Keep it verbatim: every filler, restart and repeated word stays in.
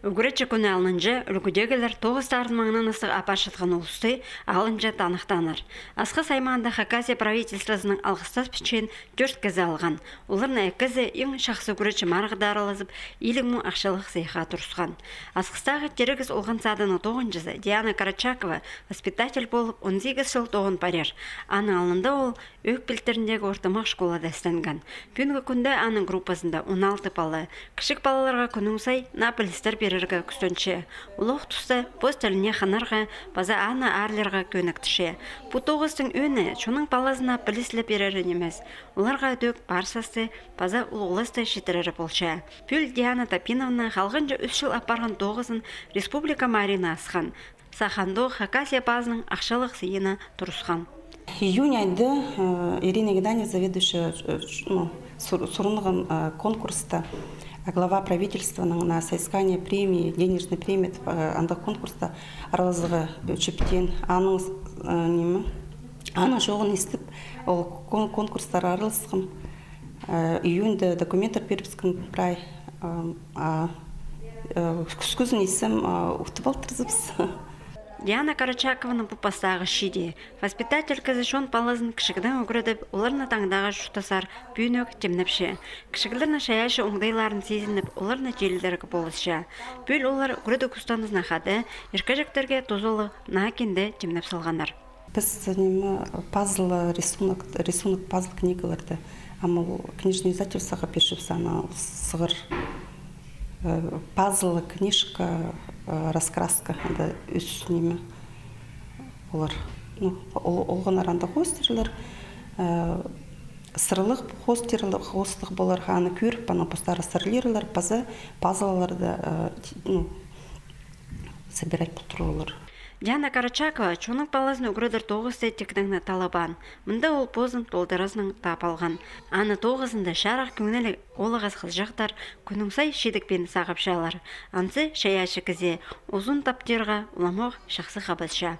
Ӱгретчі кӱні алнынҷа ӱлгӱдегілер тоғыстарын маңнаң астығ апарчатхан улусты алынҷа таныхтааннар. Асхыс аймаанда Хакасия правительствозының алғыстас пічиин тӧрт кізі алған. Оларның ікізі иң чахсы ӱгретчі марығда аралазып, илиг муң ахчалығ сыйыхха турысхан. Асхыстағы тирегес олған садының тоғынҷызы Диана Карачакова воспитатель полып он сигіс чыл тоғын парир. Аның алнында ол Ӧӧк пилтіріндегі ортымах школада істенген. Пӱӱнгі кӱнде аның группазында он алты пала. Кічіг палаларға кӱннің сай наа пілістер пирерге кӱстенче. Улуғ туста пос тіліне хынарға паза аны аарлирға кӧніктіре. Пу тоғыстың ӧӧні чонның палазына піліс ле пирері нимес. Оларға ідӧк пар састы паза улуғласты читірері полча. Пӱӱл Диана Топиновна халғанҷы ӱс чыл апарған тоғызын республика марығына асхан. Сах андох Хакасия пазының ахчалығ сыйына турысхан. Июнь айда, э, Ирина Геннадьевна, заведующая, э, ш-, ну, сур-, сурынған, э, конкурста, э, глава правительствоның на соискание премии, денежной премии, э, андағ конкурста аралазарға чӧптеен. Аның, э, ниме, аның чооғын истіп, ол кон-, конкурстар араласхам. Э, июньда документтер пирібіскен прай, э, а, э, кӱскӱзін исем, э, утып алтырзыбыс. Диана Карачакованың пу пастағы чиди. Воспитатель кізі чон палазын кічігдең ӱгредіп, оларны таңдағы чуртасар пӱӱн ӧӧк тимнепче. Кічіглернің чайаачы оңдайларын сизініп, оларны тилідерге полысча. Пӱӱл олар ӱгредіг устазына хада, иркеҷектерге тузалығ наа кинде тимнеп салғаннар. Піс, ниме, пазл рисунок, рисунок пазл книгаларда. Ам ол книжный издательствоға пирчебіс, ана сығар, э, пазл книжка, э, раскраска, анда ӱс ниме олар. Ну, ол-, олғаннар анда хоостирлар, э, сырлығ хоостирлар, хоостығ поларға аны кӧріп, аны постары сырлирлар, паза пазлаларда, э, ти-, ну, собирать полтырлар. Диана Карачакова чонның палазын ӱгредер тоғысты тиктең не талабаан. Мында ол позын толдыразынаң таап алған. Аны тоғызында чарых кӧңніліг олағас хызыҷахтар кӱннің сай чидікпин сағапчалар. Анзы чайаачы кізі узун таптирға уламох чахсы хабасча.